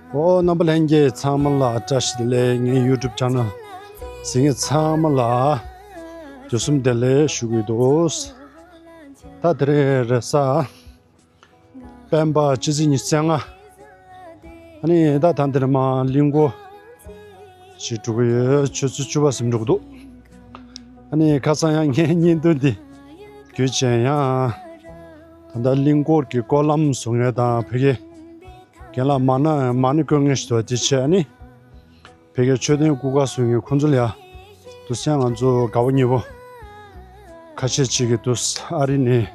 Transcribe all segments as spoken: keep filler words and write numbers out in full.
ཨོ། རྣམ་པ་ལྷན་རྒྱས་ཚང་མ་ལ་བཀྲ་ཤིས་བདེ་ལེགས། ངའི་ཡུ་ཊུབ་ཆེ་ནལ་གཟིགས་མཁན་ཚང་མ་ལ་དུས་གསུམ་བདེ་ལེགས་ཞུ་གི་འདུག། ད་དེ་རིང་རེས་གཟའ་སྤེན་པ་སྤྱི་ཚེས་ཉི་ཤུ་རྩ་ལྔ། ཨ་ནི་ད་ད་འདིར་མ་གླིང་སྐོར་ཞིག་འགྲོ་གི་ཡོད། ཆུ་ཚོད་བཅུ་པ་ཟིན་འགྲོ་གི་འདུག། ཨ་ནི་ཁ་སང་ཡང་ངའི་བརྙན་ཐུང་འདི་བརྒྱུད་བྱས་ཡང་ད་ལྟ་གླིང་སྐོར་གྱི་སྐོར་ལམ་བཟོ་མཁན་དང་བོད་ཀྱི་རྒན་ལགས་མ་ན་མ་ཎི་བསྐུར་མཁན་ཞིག་འདུག། དེ་བྱས་ཨ་ནི་བོད་ཀྱི་མཆོད་རྟེན་སྐུ་ཁག་བཟོ་མཁན་ཁོང་ཚོ་ལ་ཡ་དུ་སེང་ང་ཚོ་དགའ་བོ་ཉེ་བོ་ཁ་ཤས་ཅིག་གིས་དུ་ཨ་རི་ནས་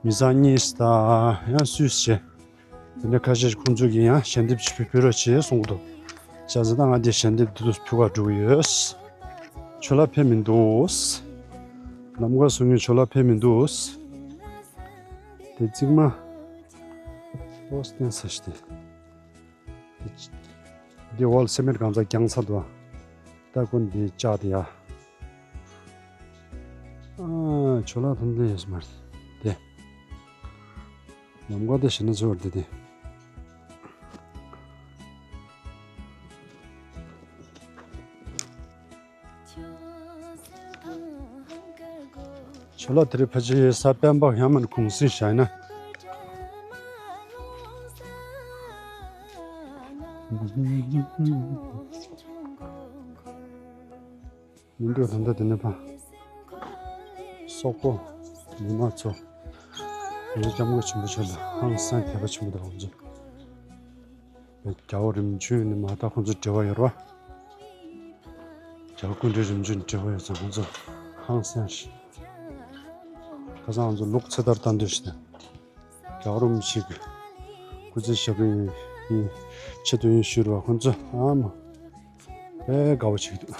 མི་ཚང་གཉིས་དང་ཡང་སུས་བྱས། དེ་ནས་ཁ་ཤས་ཁོང་ཚོ་གིས་ཡང་ཞལ་འདེབས་ཅིག་ཕུལ་ཕུལ་རོགས་བྱེད་གསུང་གི་འདུག། བྱས་ཙང་ད་ང་འདི་ཞལ་འདེབས་འདི་ཚོ་ཕུལ་ག་འགྲོ་གི་ཡོད། ཆོ་ལ་ཕེབས་མི་འདུག། ལམ་ཁ་བཟོ་མཁན་ཆོ་ལ་ཕེབས་མི་འདུག། དེ་གཙིགས་མ་ཨོ་སྟན་ས་ཞིག་དེ། འདི་འོལ་སེ་མེད་གང་ཚ་རྒྱང་ཚ་འདུག། ད་ཀུན་འདི་ལྕགས་དེ་ཡ། ཨ། ཆོ་ལ་ཐོན་དེ་ཡོད་སྨ་རེད་དེ། ལམ་ཁ་དེ་ཞེ་ན་ཚོར་དེ་དེ། ཆོ་ལ་དེ་རིང་ཕལ་ཆེར་གཟའ་སྤེན་པ་ཡང་མིན་གུང་སེང་བཞག་ན། མི་འདུག། ད་ལྟ་དེ་ནས་ཕ། སོག་པོ། མི་མང་ཚོ། ང་ཚོ་སྐྱབས་མགོན་ཆེན་པོ་མཆོག་ལ་ཧང་སང་དད་པ་ཆེན་པོ་དང་ང་ཚོ། རྒྱལ་བ་རིམ་བྱོན་ནི་མ་ད་ཁོང་ཚོ་འབྲེལ་བ་ཡོད་རེད་བ། རྒྱལ་བ་སྐུ་ཕྲེང་རིམ་བྱོན་འབྲེལ་བ་ཡོད་ཙང་ཁོང་ཚོ་ཧང་སང་ཞིག། ཁ་སང་ང་ཚོ་ལུག་ཚེ་ཐར་བཏང་དུས་ཤིག་དང་། རྒྱལ་བ་རིན་པོ་ཆེ་གི་སྐུ་ཚེ་ཞབས་པད་ཡིན་ཆེད་དུ་ཡིན་ཞུས་རེད་བ། ཁོང་ཚོ་ཨ་མ་དཔེ་དགའ་བོ་བྱེད་ཀྱི་འདུག།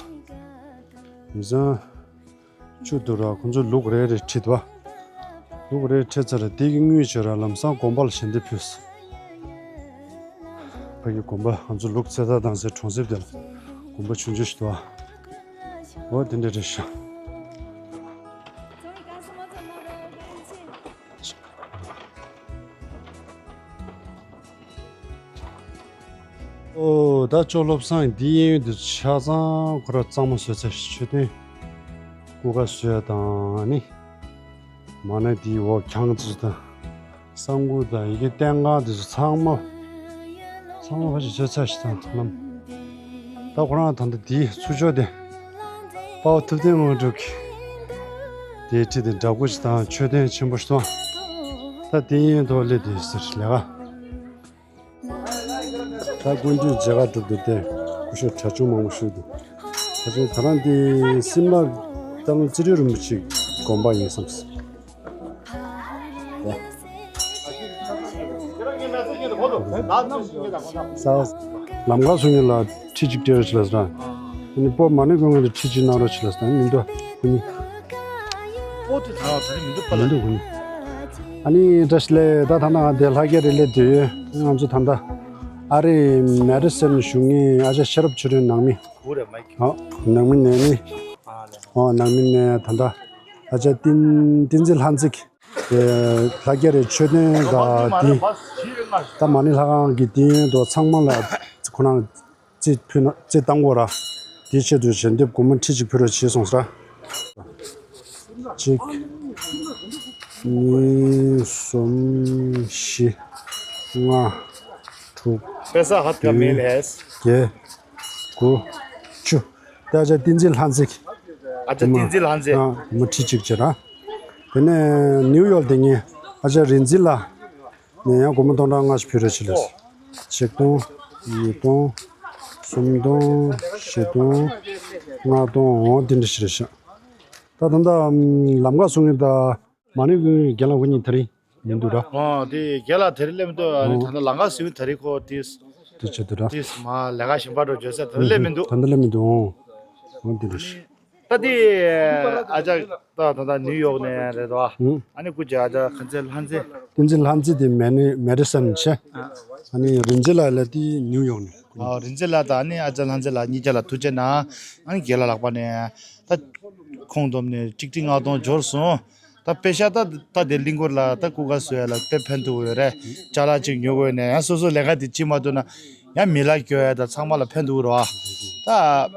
མི་ཚང་བཅུ་འདུག་ར། ཁོང་ཚོ་ལུག་རེ་རེ་ཁྲིད་པ། ལུག་རེ་ཁྲིད་ཚར་ར་དེ་གི་དངུལ་བྱོས་ར་ལམ་སང་དགོན་པ་ལ་ཞལ་འདེབས་ཕུལ། ཕ་གི་དགོན་པ་ང་ཚོ་ལུག་ཚེ་ཐར་བཏང་སའི་གྲོང་གསེབ་དེ་ལ་དགོན་པ་ཆུང་ཆུང་ཞིག་འདུག་ཨ། འོ་དེ་འདྲ་རེད་ཤག། ཨོ། ད་ཅོག་བློ་བཟང་འདི་གཡས་གཡོན་དུ་ཆ་ཚང་ཁོ་ར་གཙང་མ་བཟོས་ཚར་ཤག། མཆོད་རྟེན་སྐུ་ཁ་བཟོས་དང་ནི། མ་ཎི་འདིའི་འོག་གྱང་འདི་ཚོ་དང་། གསང་སྐུ་དང་ཡི་གེ་བསྟན་ཁང་འདི་ཚོ་ཚང་མ། ཚང་མ་ཕལ་ཆེར་བཟོས་ཚར་ཤག་དང་ལམ། ད་ཁོ་རང་ད་ལྟ་འདིའི་ཚུར་ཕྱོགས་དེ། དཔའ་བོ་ཐུབ་བསྟན་དངོས་གྲུབ་ཀྱི། དེའི་འཁྲིས་དེ་འདྲ་སྐུ་ཅིག་དང་མཆོད་རྟེན་ཆེན་པོ་ཞིག་དང་། ད་དེ་ཡིན་ཐོག་སླེབས་དུས་ཟེར་ལས་ཀ། ད་སྐུ་མདུན་མཇལ་ཁ་གྲུབ་འདུག་སྟེ། སྐུ་ཞབས་གྲྭ་ཆུང་མང་པོ་བཞུགས་འདུག། ད་ཆ་ད་རང་འདི་སིམ་ལ་སྟག་ལུང་རྩེ་རིའི་རིན་པོ་ཆེའི་དགོན་པ་ཡིན་བསམས། ལམ་ཁ་སོང་ཡིན་ལ་ཁྲི་གཅིག་སྤྲད་རོགས་བྱེད་ལ་ཟེར། ཨ་ནི་སྤོ་མ་ཎི་དགོན་ལ་ཁྲི་གཅིག་གནང་རོགས་བྱེད་ལ་ཟེར། མི་འདུག་ཁོ་གཉིས། སྤོ་དེ་ད་ད་ནི་མི་འདུག་པ་ལ། མི་འདུག་ཁོ་གཉིས། ཨ་ནི་བཀྲ་ཤིས་བདེ་ལེགས། ད་ད་ནང་དེ་ལྷ་རྒྱལ་རི་ལས་སྡོད་ཡོད། ང་ཚོ་ད་ལྟ་ཨ་རི་མེ་ཌི་སོན་བཞུགས་མཁན་ཨ་ཅག་ཤེས་རབ་ཆོས་སྒྲོན་ནང་མི། ཨོ། ནང་མི་ནས་ནི། ཨོ། ནང་མི་ནས་ད་ལྟ་ཨ་ཅག་བསྟན་བསྟན་འཛིན་ལྷ་མཛེས། དེ་ལྷ་རྒྱལ་རི་མཆོད་རྟེན་དང་དེ་ད་མ་ཎི་ལྷ་ཁང་གི་དེ་ཡོད་དོ། ཚང་མ་ལ་ཁོ་རང་རྩིས་ཕུལ་ན་རྩིས་བཏང་དགོས་ར། དེའི་ཆེད་དུ་ཞལ་འདེབས་སྒོར་མོ་ཁྲི་གཅིག་ཕུལ་རོགས་བྱས་གསུངས་སོང་། གཅིག་གཉིས། གསུམ། བཞི། ལྔ། དྲུག་པེ་ས་ཧ་ཏ་མེལ་ཧེ། བརྒྱད། དགུ། བཅུ། དེ་ཨ་ཅག་བསྟན་འཛིན་ལྷ་མཛེས། ཨ་ཅག་བསྟན་འཛིན་ལྷ་མཛེས། ཨ། སྒོར་མོ་ཁྲི་གཅིག་བྱས་ར། དེ་ནས་ནིའུ་ཡོག་དེ་ངས་ཨ་ཅག་རིག་འཛིན་ལགས་ནས་ཡང་སྒོར་མོ་སྟོང་ཕྲག་ལྔ་ཞིག་ཕུལ་རོགས་བྱས་ལ། ཆིག་སྟོང་། ཉིས་སྟོང་། གསུམ་སྟོང་། བཞི་སྟོང་། ལྔ་སྟོང་། འོ་དེ་འདྲ་ཞིག་རེད་ཤག། ད་ད་ལྟ་ལམ་ཁ་སོང་ཡིན་ད། མ་ཎི་རྒན་ལགས་ཁོ་གཉིས་དེ་རིང་མི་འདུག་ར། ཨོ་དེ་རྒན་ལགས་དེ་རིང་སླེབས་མི་འདུག། ཨ་ནི་ད་ལྟ་ལམ་ཁ་སོང་ཡིན་དེ་རིང་ཁོ་དེ། དེ་བྱེད་དུ་ར། དེ་མ་ལས་ཀ་གཞན་པ་འགྲོ་བརྗོད་ས་དེ་རིང་སླེབས་མི་འདུག། ད་ལྟ་སླེབས་མི་འདུག། ཨོ་དེ་འདྲ་ཞིག། ད་དེ་ཨ་ཅག་ད་ད་ད་ནིའུ་ཡོག་ནས་རེད་དོ། ཨ་ནི་སྐུ་མཁྱེན་ཨ་ཅག་ག་ཚད་ལྷ་མཛེས། བསྟན་འཛིན་ལྷ་མཛེས་དེ་མེ་ནི་མེ་ཌི་སོན་བྱས། ཨ་ནི་རིག་འཛིན་ལགས་ལ་དེ་ནིའུ་ཡོག་ནས། ཨ་རིག་འཛིན་ལགས་དང་ཨ་ནི་ཨ་ཅག་ལྷ་མཛེས་ལགས་གཉིས་ཀ་ལ་ཐུགས་རྗེ་གནང་། ཨ་ནི་རྒན་ལགས་ལག་པ་ནས་ད་ཁོང་བསྡོམས་ནས་ཁྲི་གཅིག་ལྔ་སྟོང་འབྱོར་སོང་། ད་དཔེ་ཤ་ད་ད་དེ་གླིང་སྐོར་ལ་ད་སྐུ་ཁ་བཟོ་ཡ་ལ་དཔེ་ཕན་ཐོགས་ཡོད་རེད། ཅ་ལག་ཅིག་ཉོ་དགོས་ནས་ཡང་སོ་སོ་ལས་ཀ་དེ་བྱེད་མ་ཐུབ་ན། ཡང་མི་ལ་སྐྱོ་ཡ་ད་ཚང་མ་ལ་ཕན་ཐོགས་རོགས་ཨ།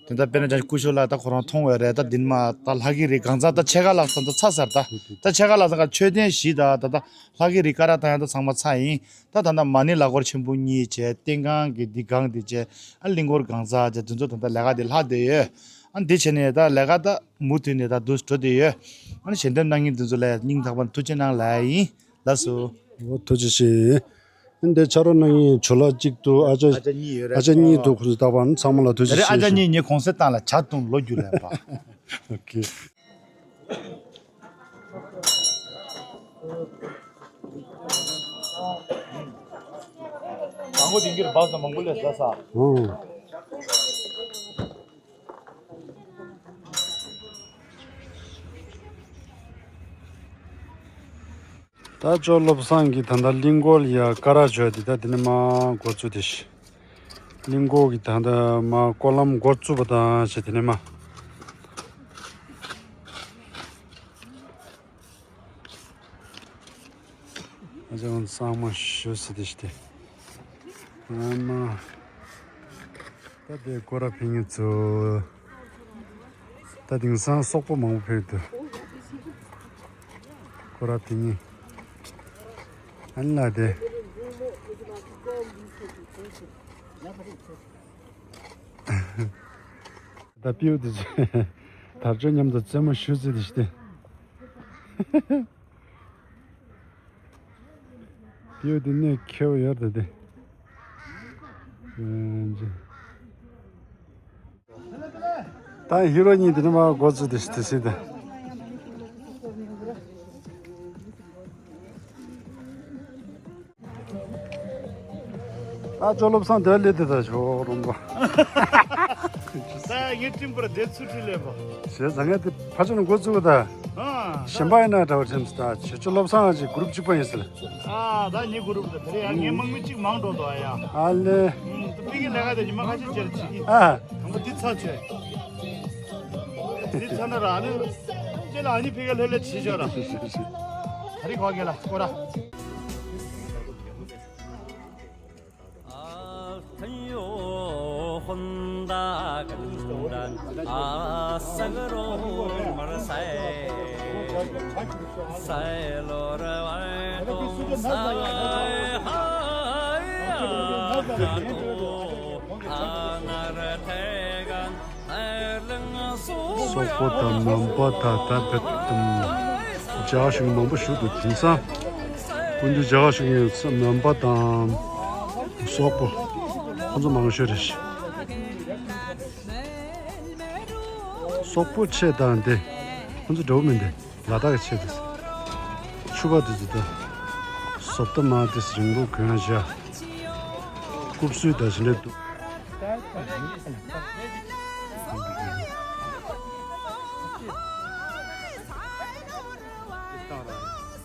ད། དེ་ད་དཔེར་ན་ཅང་སྐུ་ཞབས་ལགས་ད་ཁོ་རང་མཐོང་བས་རེད། ད་འདི་ནས་མ་ད་ལྷ་གི་རི་གང་ཚང་ད་ཕྱེད་ཀ་ལྷག་ཙམ་ད་ཚར་ཚར་ད། ད་ཕྱེད་ཀ་ལྷག་ཙམ་ག་མཆོད་རྟེན་བཞི་ད་ད་ད་ལྷ་གི་རི་ཀ་ར་ད་ཡང་ད་ཚང་མ་ཚར་ཡིན། ད་ད་ད་མ་ཎི་ལག་འཁོར་ཆེན་པོ་གཉིས་བྱས་རྟེན་ཁང་གི་འདི་སྒང་འདི་བྱས་ཨ་གླིང་སྐོར་གང་ཚང་བྱས་དེ་ཚོ་ད་ད་ལས་ཀ་དེ་ལྷག་བསྡད་ཡོད། ཨ་འདི་བྱས་ནས་ད་ལས་ཀ་ད་མུ་མཐུད་ནས་ད་འདུག་འགྲོ་བསྡད་ཡོད། ཨ་ཞལ་འདེབས་གནང་མཁན་དེ་ཚོ་ལ་སྙིང་ཐག་པ་ནས་ཐུགས་རྗེ་གནང་ལབ་ཡིན། ལགས་སོ། འོ་ཐུགས་རྗེ་ཆེ། འདི་ཕྱག་རོགས་གནང་མཁན་ཇོ་ལགས་གཅིག་འདུག་ཨ་ཅག་ཨ་ཅག་གཉིས་ཡོད་རེད། ཨ་ཅག་གཉིས་འདུག་ཁོང་ཚོ་ལྟ་བ་ནི་ཚང་མ་ལ་ཐུགས་རྗེ་ཆེ་ཞུ། ཨ་ཅག་གཉིས་ངས་གུང་སེང་བཏང་ལ་ཇ་བཏུང་ལོ་རྒྱུས་ལས་པ། ཨོ་ཁེ། དང་པོ་དེང་གི་སྦག་ས་མང་པོ་ལས་ཟ་ས། ཨོ། ད་ཅོ་བློ་བཟང་གིས་ད་ལྟ་གླིང་སྐོར་ཡ་ཀ་ར་བྱོས་དེ་ད་དེ་ནས་མ་འགོ་བཙུགས་དེ་ཤི། གླིང་སྐོར་གྱི་ད་ལྟ་མ་སྐོར་ལམ་འགོ་བཙུགས་པ་དང་ཞེས་དེ་ནས་མ། ཨ་ཅག་གཙང་མ་ཞུ་སྲིད་དེ་ཤི་དེ། ཨ་མ། ད་དེ་སྐོར་ར་ཕིང་ཚོ། ད་དེང་སང་སོག་པོ་མང་པོ་ཕེབས་འདུག་སྐོར་ར་ཕིང་། ཨ་ལ་དེ། ད་པིའུ་དེ་ཚོ་དར་ལྕོག་མཉམ་དུ་རྩེད་མོ་ཞུ་རྩེ་དེ་ཤི་དེ། པིའུ་དེ་གནས་ཁེ་བོ་ཡོད་ད་དེ། ད་ཧི་རོ་གཉིས་དེ་ནི་མ་འགོ་བཙུགས་དེ་ཤི་དེ་སྲིད་དེ། ད་ཅོ་བློ་བཟང་དེ་ལས་དེ་ད་ཞོག་རོང་པ། ད་ངའི་སྤྲིན་པར་བསྡད་ཚུལ་ཁྲིད་ལས་པ། ཞེས་ཟ་ངས་དེ་ཕ་ཆུ་ནས་འགོ་བཙུགས་ད། ཨ། གཞན་པ་ཡིན་ན་འདྲ་བ་ཁྱིམ་སུ་ད་ཆེ་ཆུ་བློ་བཟང་ཅིག་གུ་རུབ་གཅིག་པ་ཡིན་ཟེར། ཨ་ད་ངའི་གུ་རུབ་ད་དེ་རེད་ཡ། ངའི་དམག་མི་གཅིག་མང་འགྲོ་འདུག་ཨ་ཡ། ཨ་ལེ། ཨུམ་ད་ཕི་གི་ལས་ཀ་དེ་ཉི་མ་ཁ་ཤས་ཅིག་བྱེད་ཀྱི། ཨ། དང་པོ་འདི་ཚར་བྱོས། འདི་ཚར་ན་ར་ཨ་ནི། ཁྱེད་ལ་ཨ་ནི་ཕི་གི་ལྷོད་ལྷོད་བྱེད་ཆོག་ར། ད་རིག་གོ་གེ་ལ་སྐོར་ར། སོག་པོ་དང་མོན་པ་དང་ད་བེད་དུམ་རྒྱ་གར་གཞུང་མང་པོ་ཞུགས་འདུག་དེང་སང་སྐུ་མདུན་རྒྱ་གར་གཞུང་ཡོད་ས་མོན་པ་དང་སོག་པོ་ཁོང་ཚོ་མང་ཤོས་རེད། སོག་པོ་ཆེ་དང་དེ་ཁོང་ཚོ་འདྲ་བོ་མིན་ཏེ། ལ་དྭགས་ཀྱི་ཆེད་དུ། ཕྱུ་པ་དེ་ཚོ་དང་། བཟོ་ལྟ་མ་དེ་ཚོ་རིང་པོ་གོན་བཞག་རྐུབ་སུལ་དང་ཞིག་འདྲ་འདུག་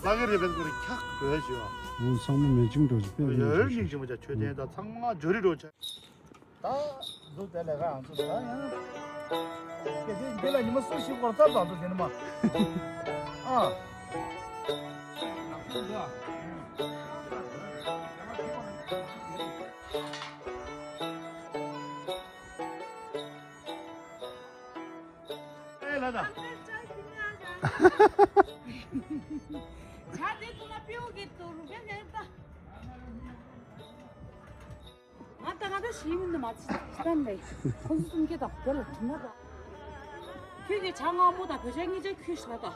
ལ་གི་རེ་བན་ཀོ་རི་འཁྱག་འགྲོ་ཡ་ཞུ་བ། འོ་ཚང་མ་མེ་ཅིང་འགྲོ་ཞིག་དཔེ་ཡོད་མེད་ཅིང་ཞིག་མ་ཆ་ཆོས་ཅན་དང་ཚང་མ་ཇོ་རི་འགྲོ་ཆ། ད་འདུག་དེ་ལས་ཀ་ཡང་ཚུལ་ད་ཡང་། སྐད་ཆ་འདི་ལ་ཉི་མ་སུ་ཞིག་སྐོར་ཙམ་དང་འདུག་དེ་ནི་མ། ཨ། ཨེ་ལ་ད། ཇ་དེ་ཐུག་ན་པིའུ་གི་ཏུ་རུ་གན་ནེ་ད། ང་ད་ང་ད་ཤེས་མིན་ནི་མ་ཚིག་སྟན་ལེ། ཁོ་ཚོ་གསུམ་གྱི་དང་དེ་ལ་དྲི་མ་དང་། ཁྱོད་ཀྱི་ཇ་མངར་མོ་དང་བོད་ཇ་གཉིས་ཆ་ཁྱོད་ཤ་དང་།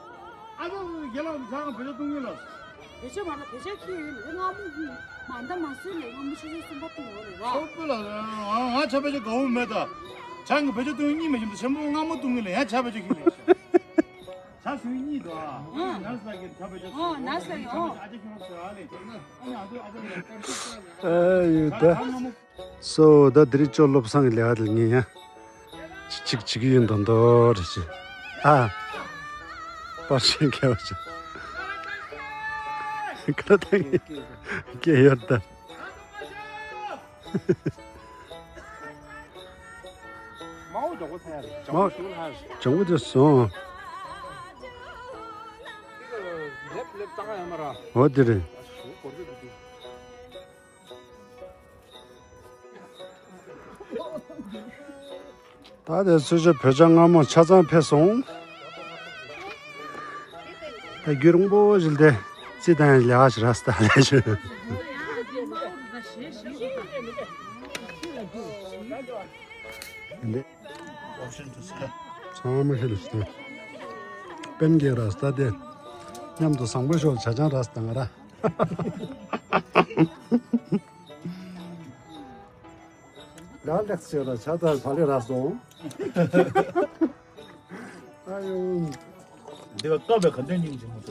ཨ་ད་རྒན་ལགས་ཇ་ང་བོད་ཇ་བཏུང་གི་ལ། བོད་ཇ་མ་ལ་བོད་ཇ་ཁྱོད་ཡོད་ལ་མངར་མོ་གི། མ་འདའ་མ་སུ་ལས་མངར་མོ་ཆུ་ཚོད་གསུམ་པ་བཏུང་ཡོད་ལ་ར། ཁོ་པོ་ལ་ང་ང་ཇ་བོད་ཇ་དགའ་བོ་མེད་ད། ཇ་ང་བོད་ཇ་བཏུང་གཉིས་མ་ཡིན་ད་ཆེན་པོ་མངར་མོ་བཏུང་གི་ལ་ཡང་ཇ་བོད་ཇ་ཁྱོད་ལ། ཇ་སུ་གཉིས་དང་། ཨ་ནར་སི་ལ་གི་ཇ་བོད་ཇ་བཏུང་། ཨ་ནར་སི་ལ་གི་ཨ། ཨ་ཅག་ཁྱོད་ལ་ཟེར་ཨ་ལེ། ཨ་ཡ་ཨ་ད་ཨ་ད་ཨ་ཡོད་ད། སོ་ད་དེ་རིང་ཅོ་བློ་བཟང་གི་ལས་ཀ་དེ་ངས་ཡང་ཅིག་ཅིག་བྱེད་ཀྱི་ཡིན་མདོག་མདོག་རེད་ཅེ། ཨ། པར་ཤེས་མཁས་པ་ཅིག་ཁ་བཏང་གི་སྐད་ཡོད་ད། མའོ་ཇོ་གོ་ཚ་ཡ་རེད། ཇོ་གོ་ཞུ་ལ་ཧ་རེད། ཇོ་གོ་དེ་སོང་། ལེབ་ལེབ་ཙག་ཡ་མ་ར། འོ་དེ་རེད། ཞུ་གོ་རྒྱུ་དེ། ད་དེ་ཚོས་ཆ་བོད་ཇ་མངར་མོ་ཆ་ཚང་ཕེབས་སོང་། ད་རྒྱུན་རིང་པོ་ཞིག་དེ་རྩིས་དང་ལས་ཀ་ཞིག་རག་སྟེ་ལས་ཞུ། འདི་ཚང་མ་ཤེས་ལ་ཞིག་དང་། དཔལ་གྱི་ར་སྟ་དེ་མཉམ་དུ་བཟང་པོ་ཤོག་ཇ་ཆང་རག་སྟེ་ང་ར། ལ་ལེགས་ཟེར་ལ་ཇ་དང་བ་ལེ་རག་སོང་། ཨ་ཡོ། འདི་བ་ཀ་བའི་ག་འདྲ་སྙིང་རྗེ་མོ་དེ།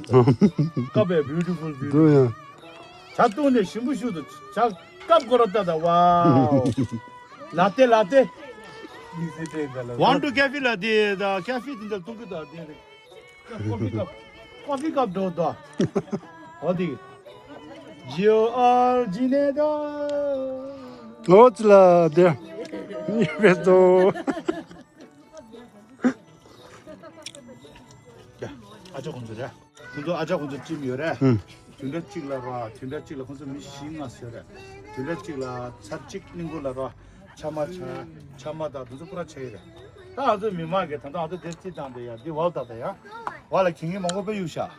ཀ་བའི་beautiful beautiful། འདུག་ཡ། ཇ་བཏུང་ནས་ཞིམ་པོ་ཞུ་དུ་ཇ་ཀབ་སྐོར་ལྟ་ད། ཝའོ། ལ་ཏེ་ལ་ཏེ། ཝན་ཏུ་ཀ་ཧྥི་ལ་དེ་ད་ཀ་ཧྥི་དེ་འདྲ་བཏུང་གི་ད་དེ་རེད། ཀོ་ཕི་ཀབ། ཀོ་ཕི་ཀབ་འགྲོ་དོ། ཨོ་དེ། ཇི་ཨོ་ཨར་ཇི་ནེ་ཏོ། ཨོ་ཙི་ལ་དེ། ནི་བེ་ཏོ། ཨ་ཅག་ཁོང་ཚོ་རེད། ཁོང་ཚོ་ཨ་ཅག་ཁོང་ཚོ་ཁྲིམས་ཡོད་རེད། ཨུམ། དུས་འདྲ་གཅིག་ལ་ར་དུས་འདྲ་གཅིག་ལ་ཁོང་ཚོ་མི་བཞི་ལྔ་ཡོད་རེད། དུས་འདྲ་གཅིག་ལ་ཚར་གཅིག་གླིང་སྐོར་ལ་ར་ཆ་མ་ཆ་ཆ་མ་དང་དུས་ཚོད་པུ་ར་ཆ་ཡི་རེད། ད་ང་ཚོ་མི་མང་གིས་ད་ལྟ་ང་ཚོ་དེ་རྩིས་བཏང་དེ་ཡ་འདི་བབ་ད་ད་ཡ་བ་ལ་གིང་གི་མང་པོ་དཔེ་གཡུག་ཤག་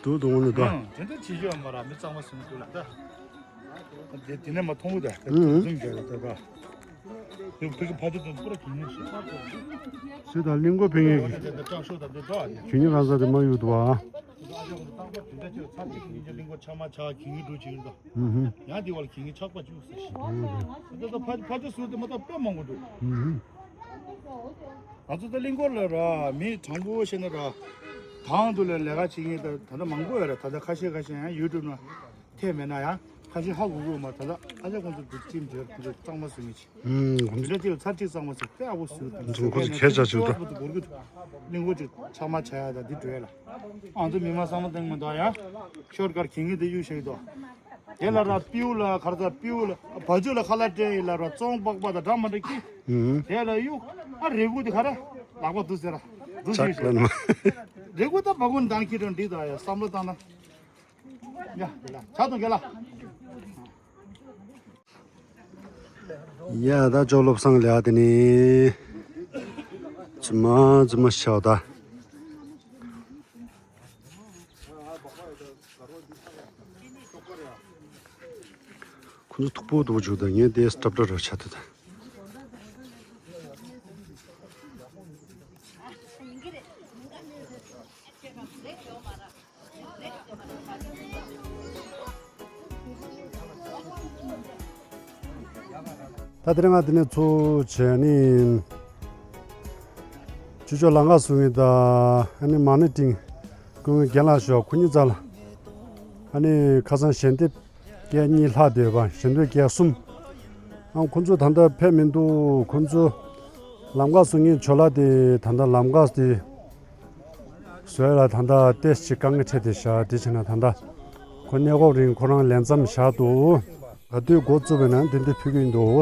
འདུག་འདུག་འོང་ནི་ད། ཨང་དེ་འདྲ་བྱེད་རྒྱུ་ཡོད་མ་ར་མི་གཙང་མ་སུན་སྐུ་ལ་ད། དེ་དེ་ནས་མ་མཐོང་བུ་ད་ད་ཨུ་ཨུ། དེ་ཙམ་རྒྱག་ད་ད། དེ་ཕ་གི་ཕ་ཚོ་དང་པུ་ར་གྱོན་ནས་ཤི། སུ་དང་གླིང་སྐོར་ཕེབས་མཁན་གྱི་དེ་དེ་དེ་སྐྲག་ཤོག་དང་དེ་འགྲོ་ཨ་ནི། གྱོན་ནས་རང་ས་དེ་མ་ཡོད་དུ་བ། དེ་ཚོ་ཨ་ཅག་ཁོང་ཚོ་རྟག་པར་དེ་འདྲ་ཅིག་ཚར་གཅིག་གི་ཉིན་གྱི་གླིང་སྐོར་ཆ་མ་ཆ་གྱོན་གྱི་འགྲོ་བྱེད་ཀྱི་འདུག་ཧུམ་ཧུམ། ཡང་དེ་བར་གྱོན་གྱི་ཆག་པ་བཅུག་ཟེར་ཤི། ཧུམ་ཧུམ། དེ་ཚོ་ཕ་ཕ་ཚོ་ཟུར་དེ་མ་གཏོགས་དཔེ་མང་པོ་འདུག་ཧུམ་ཧུམ། ང་ཚོ་ད་གླིང་སྐོར་ལ་ར་མི་དྲང་པོ་བཤད་ན་ར་དང་དུ་ལས་ལས་ཀ་བྱེད་མཁན་ད་ད་ལྟ་མང་པོ་ཡོད་རེད། ད་ལྟ་ཁ་ཤས་ཁ་ཤས་ཡང་ཡུ་ཊུབ་ནང་། དེ་མེད་ན་ཡང་ཁ་ཤས་ཧ་གོ་གི་ཡོད་མ་རེད། ད་ལྟ་ཨ་ཅག་ཁོང་ཚོ་འདི་ཅིམ་དེར་ཁོང་ཚོ་གཙང་མ་བཟོ་མི་བྱེད། ཨུམ། ཁོང་ཚོ་དེ་འདྲ་ཅིག་ལ་ཚར་གཅིག་གཙང་མ་བཟོ་དཔེ་ཨ་བོ་བཟོས་འདུག་ཁོང་ཚོ་ཁྱད་ཆ་ཆེ་འདུག་གླིང་སྐོར་ཅིག་ཆ་མ་ཆ་ཡ་ད་འདི་འགྲོ་ཡ་ལ། ཨ་ང་ཚོ་མི་མང་བསམ་བློ་གཏོང་མི་འདུག་ཡ། ཤོར་ཀར་གྱིན་གྱིན་དེ་གཡུག་བཞག་གི་འདུག་དེ་ལ་ར་པིའུ་ལ་གར་ཚ་པིའུ་ལ་བ་ཇུ་ལ་ཁ་ལག་སྤྲད་ཡིན་ལ་ར་བཙོང་པགས་པ་དང་འདྲ་མ་འདྲ་གི། ཨུམ། དེ་ལ་གཡུག་ཨ་རེ་གུ་དེ་ག་རེ་ལག་པ་འདུག་ཟེར་ར་འདུག་ཅག་ཞིག་ལ་ནི་མ། རེ་གུ་ད་བ་གུ་འདང་ཁྱེར་རང་འདི་ད་ཡ་བསམ་བློ་བཏང་ན། ཡ་དེ་ལ་ཆ་དང་རྒྱ་ལ། ཡ་ད་ཅོག་བློ་བཟང་ལ་དེ་ནི་ཙི་མ་ཙི་མ་ཤའོ་ད། ཁོ་ཚོ་ཐུག་པོ་དུ་བ་བཅུག་ད་ངས་དེ་སྲབ་སྲབ་ར་ཆ་དུ་ད། ད་དེ་རིང་ང་འདི་ནས་ཚུར་བྱས་ནི་ཅུ་ཅོ་ལང་ཀ་སུ་ངི་ད་ཨ་ནི་མ་ཎི་ཏིང་སྐུ་ངི་རྒན་ལགས་ཞོག་ཁོ་གཉིས་རྩ་ལ་ཨ་ནི་ཁ་སང་ཞལ་འདེབས་སྐལ་གཉིས་ལྷག་བསྡད་པ་ཞལ་འདེབས་སྐལ་གསུམ། ཨང་ཁོ་ཚོ་ད་ལྟ་ཕེབས་མི་འདུག་ཁོ་ཚོ་ལམ་ཁ་སོང་ངེས་ཇོ་ལ་དེ་ད་ལྟ་ལམ་ཁ་དེ་བཟོས་ལ་ད་ལྟ་ཏེས་ཅིག་དཀའ་ངལ་འཕྲད་དེ་བཞག་དེ་བྱས་ན་ད་ལྟ་ཁོ་གནས་སྐབས་རིང་ཁོ་རང་ལས་མཚམས་བཞག་འདུག་ག་དུས་འགོ་བཙུགས་པའི་ནང་དེ་དུས་ཕུལ་གྱི་ཡིན་འདུག་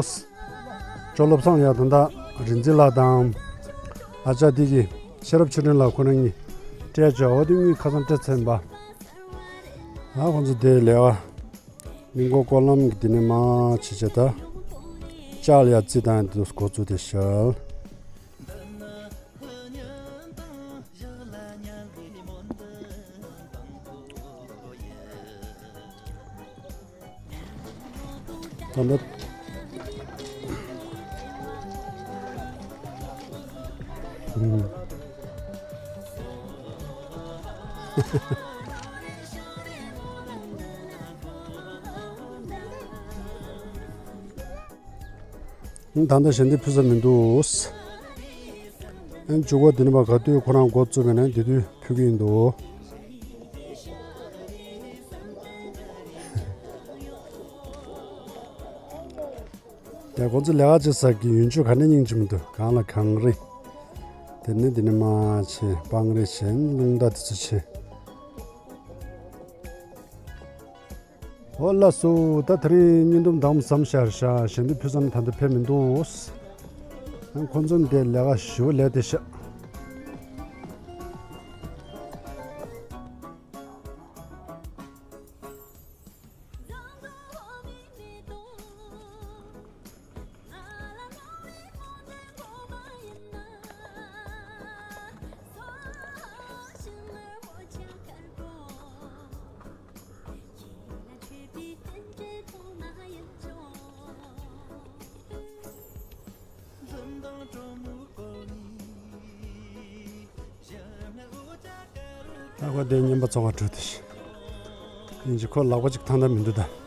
ཇོ་བློ་བཟང་ཡ་ད་ལྟ་རིན་འཛིན་ལགས་དང་ཨ་ཅག་དེ་གི་ཤེས་རབ་ཆོས་སྒྲོན་ལགས་ཁོ་རང་གཉིས་སྤྲད་བྱ་འོ་དེ་གཉིས་ཁ་སང་སྤྲད་ཚར་ཡིན་པ། ཨ་ཁོ་ཚོ་དེ་ལས་ཨ། མི་མགོ་སྐོར་ལམ་གྱི་དེ་ནས་མ་བྱེད་བྱེད་ད། ལྕགས་ལ་ཡ་རྩི་དང་དེ་འགོ་བཙུགས་དེ་ཤལ། ད་ལྟ། ཨུམ། ད་ལྟ་ཞལ་འདེབས་ཕུལ་ས་མི་འདུག་ཨན་ཇུ་གོ་དེ་ནི་བ་ག་དུས་ཁོ་རང་འགོ་བཙུགས་པས་ན་དེ་དུས་ཕུལ་གི་ཡིན་འདུག་དེ་ཁོ་ཚོ་ལས་ཀ་བྱེད་ས་གི་ཡུན་ཆོད་ག་ནས་སྙིང་རྗེ་མི་འདུག་གང་ལ་གངས་རི། དེ་ནི་དེ་ནི་མ་ཆེ་སྤང་རི་ཆེ་རླུང་རྟ་དེ་ཚོ་ཆེ། འོ་ལགས་སོ། ད་དེ་རིང་བརྙན་ཐུང་འདང་བསམ་ཤར་ཤག་ཞལ་འདེབས་ཕུལ་ས་ནི་ད་ལྟ་ཕེབས་མི་འདུག་ཁོ་ཚོ་འདི་ལས་ཀ་ཞུ་ལས་དེ་ཤག་ད་ཁོ་དེ་རྔན་པ་བཙོང་ག་འགྲོ་དེ་ཤི། ཡིན་གྱི་ཁོ་ལག་པ་གཅིག་ཐང་ཐང་མི་འདུག་ད།